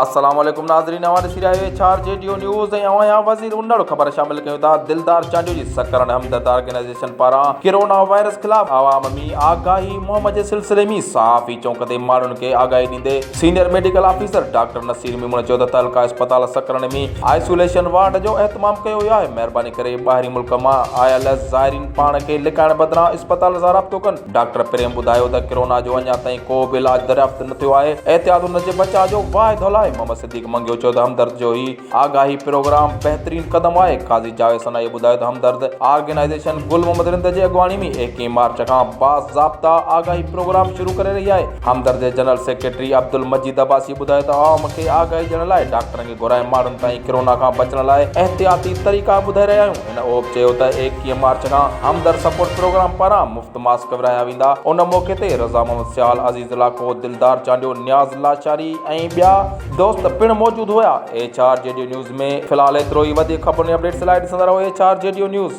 السلام عليڪم ناظرين اوهان ڏسي رهيا آهيو H R G D news ۽ اوهان آهيان وزير انڙ خبر شامل ڪيون ٿا دلدار چانڊيو جي سڪرنڊ همدرد آرگنائيزيشن پاران ڪرونا وائرس خلاف عوام ۾ آگاهي مهم جي سلسلي ۾ صحافي چونڪ تي ماڻهن کي آگاهي ڏيندي senior medical officer doctor Naseer Memon چيو ته تعلقه اسپتال سڪرنڊ ۾ آئسوليشن وارڊ جو اهتمام ڪيو ويو آهي مهرباني ڪري ٻاهرين ملڪ مان آيل زائرين پاڻ کي لڪائڻ بدران اسپتال سان رابطو ڪن. ڊاڪٽر پريم ٻڌايو ته ڪرونا جو اڃا تائين ڪو به علاج دريافت نه ٿيو آهي، احتياط ان جي بچاء جو واحد حل آهي. محمد صديق منگيو چيو ته همدرد جو هي آگاهي پروگرام بهترين قدم آهي. قاضي جاويد ثنائي ٻڌايو ته همدرد آرگنائيزيشن گل محمد رند جي اڳواڻي ۾ ايڪيهه مارچ کان باضابطا آگاهي پروگرام شروع ڪري رهي آهي. همدرد جي جنرل سيڪريٽري عبدالمجيد عباسي ٻڌايو ته عوام کي آگاهي ڏيڻ لاء ڊاڪٽرن کي گهرائي ماڻهن تائين ڪرونا کان بچڻ لاء احتياطي طريقا ٻڌائي رهيا آهيون. هن اهو به چيو ته ايڪيهه مارچ کان همدرد سپورٽ پروگرام پاران مفت ماسڪ ورهايا ويندا. ان موقعي تي رضا محمد سيال، عزيز لاکو، دلدار چانڊيو، نياز لاشاري ۽ ٻيا دوست پڻ موجود هيا. H R G D news ۾ في الحال ايترو ئي وڌيڪ خبرن ۽ اپڊيٽس لاء ڏسندا رهو H R G D news.